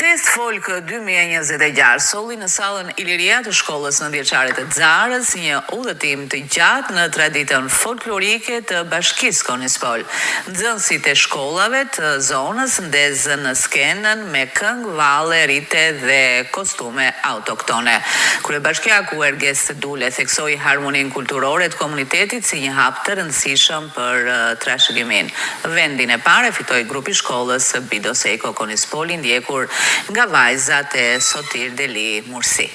Fest Folk 2026 solli në sallën Iliria të shkollës nëntëvjeçare të Xarës një udhëtim të gjatë në traditën folklorike të Bashkisë Konispol. Nxënësit e shkollave të zonës ndezën skenën me këngë, valle, rite dhe kostume autoktone. Kryebashkiaku Ergest Dule theksoi harmoninë kulturore të komunitetit si një hap të rëndësishëm për trashëgiminë. Vendin e parë e fitoi grupi i shkollës Bido Sejko Konispol i ndjekur nga vajzat e Sotir Deli Mursi.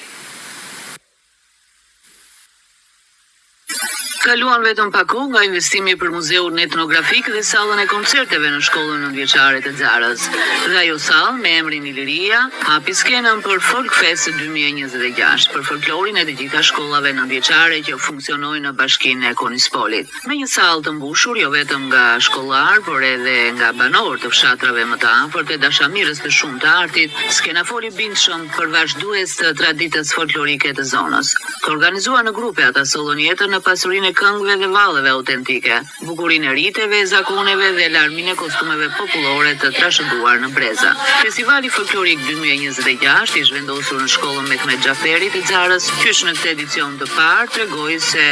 Kaluan vetëm pak kohë nga investimi për muzeun etnografik dhe sallën e koncerteve në shkollën nëntëvjeçare të Xarës. Dhe ajo sallë me emrin Iliria hapi skenën për Folk Fest 2026 për folklorin e të gjitha shkollave nëntëvjeçare që funksionojnë në bashkinë e Konispolit. Me një sallë të mbushur jo vetëm nga shkollarë, por edhe nga banorë të fshatrave më të afërt e dashamirës të shumtë të artit, skena foli bindshëm për vazhdues të traditës folklorike të zonës. Të organizuar në grupe, ata sollën jetën në pasurinë e këngëve dhe valleve autentike, bukurinë e riteve e zakoneve dhe larminë e kostumeve popullore të trashëguar në breza. Festivali Folklorik 2026, i zhvendosur në shkollën Mehmet Xhaferi të Xarës, qysh në këtë edicion të parë tregoi se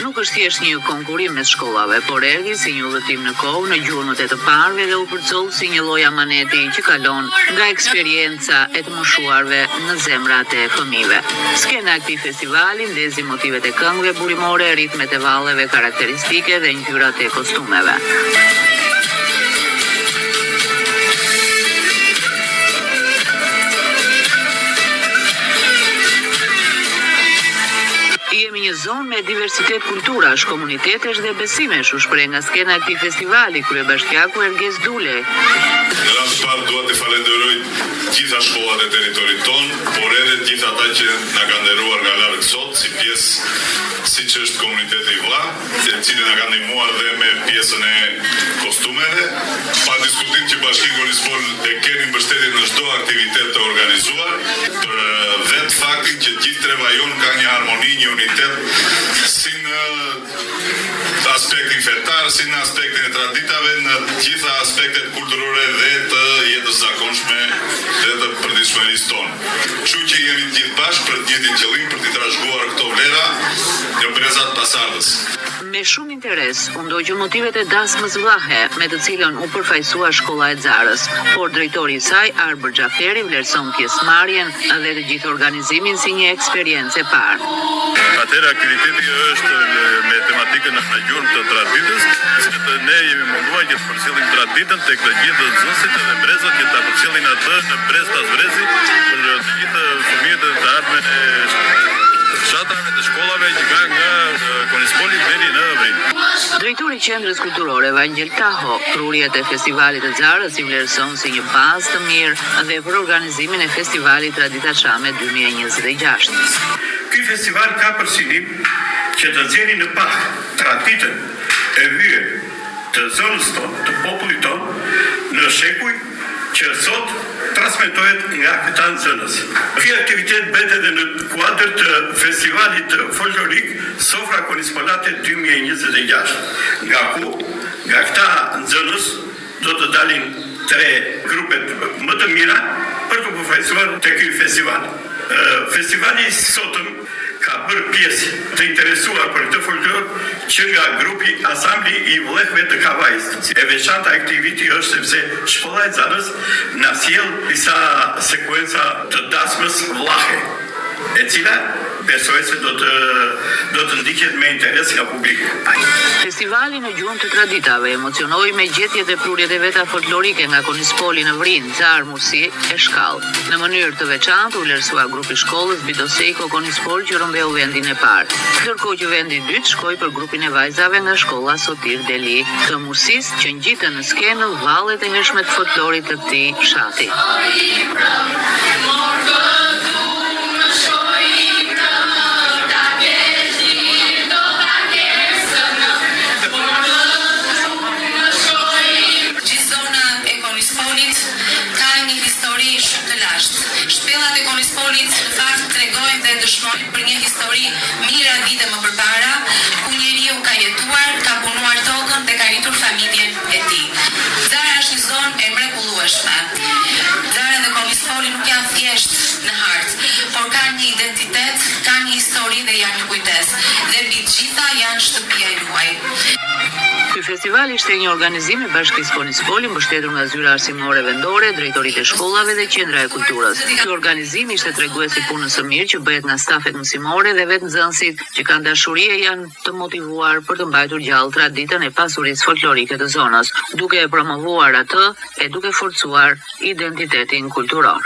nuk është thjesht një konkurrim mes shkollave, por erdhi si një udhëtim në kohë, në gjurmët e të parëve dhe u përcoll si një lloj amaneti që kalon nga eksperienca e të moshuarve në zemrat e fëmijëve. Skena e këtij festivali ndezi motivet e këngëve burimore, ritmet e valleve karakteristike dhe ngjyrat e kostumeve. Jemi një zonë me diversitet kulturash, komunitetesh dhe besimesh, u shpreh nga skena e këtij festivali, kryebashkiaku Ergest Dule. Në radhë të parë dua të falenderoj të gjitha shkollat e territorit tonë, por edhe të gjithë ata që na kanë nderuar nga larg sot si pjesë siç është komuniteti Vllah, i cili na ka ndihmuar dhe me pjesën e kostumeve. Pa diskutim që Bashkinë Konispol e keni mbështetjen në çdo aktivitet të organizuar, për vetë faktin që gjithë treva jonë ka një harmoni, një unitet si në aspektin fetar, si në aspektin e traditave, në të gjitha aspektet kulturore dhe të jetës së zakonshme dhe të përditshmërisë tonë. Kështu që jemi të gjithë bashkë për të njëjtin qëllim, për t'i trashëguar këto vlera në brezat pasardhës. Me shumë interes u ndoqën motivet e dasmës vllahe, me të cilën u përfaqësua shkolla e Xarës, por drejtori i saj, Arbër Xhaferi vlerëson pjesëmarrjen dhe të gjithë organizimin si një eksperiencë e parë. Atëherë aktiviteti është me tematikën në gjurmë të traditës, të ne jemi munduar që të përcjellim traditën tek të gjithë nxënësit dhe brezat që ta përcjellin atë në brez pas brezi për të gjithë fëmijët dhe të ardhmen e fshatrave të shkollave që ka nga Konispoli deri në Vrinë. Drejtori i Qendrës Kulturore Vangjel Taho, prurjet e Festivalit të Xarës i vlerëson si një bazë të mirë dhe për organizimin e Festivalit Tradita Çame 2026. Ky festival ka për synim që të nxjerrë në pah traditën e vyer të zonës tonë, të popullit tonë në shekuj që sot transmetohet nga këta nxënës. Ky aktivitet bëhet edhe në kuadër të festivalit folklorik Sofra Konispolate 2026, nga ku nga këta nxënës do të dalin tre grupet më të mira për t'u përfaqësuar te ky festival. Festivali i sotëm ka bërë pjesë të interesuar për këtë folklor që nga grupi Ansambli i Vllehëve të Kavajës. E veçanta e këtij viti është sepse Shkolla e Xarës na sjell disa sekuenca të dasmës vllahe, e cila besoj se do të do të ndiqet me interes nga publiku. Festivali në gjurmë të traditave emocionoi me gjetjet dhe prurjet e veta folklorike nga Konispoli në Vrinë, Xarë, Mursi e Shkallë. Në mënyrë të veçantë u vlerësua grupi i shkollës Bido Sejko Konispol që rrëmbeu vendin e parë. Ndërkohë që vendi i dytë shkoi për grupin e vajzave nga shkolla Sotir Deli të Mursisë që ngjitën në skenë vallet e hershme të folklorit të këtij fshati. Konispolit ka një histori shumë të lashtë. Shpellat e Konispolit në fakt tregojnë dhe dëshmojnë për një histori mijëra vite më përpara, ku njeriu ka jetuar, ka punuar tokën dhe ka rritur familjen e tij. Xara është një zonë e mrekullueshme. Xara dhe Konispoli nuk janë. festival ishte një organizim i Bashkisë Konispol, i mbështetur nga Zyra Arsimore Vendore, drejtoritë e shkollave dhe Qendra e Kulturës. Ky organizim ishte tregues i punës së mirë që bëhet nga stafet mësimore dhe vetë nxënësit që kanë dashuri e janë të motivuar për të mbajtur gjallë traditën e pasurisë folklorike të zonës, duke e promovuar atë e duke forcuar identitetin kulturor.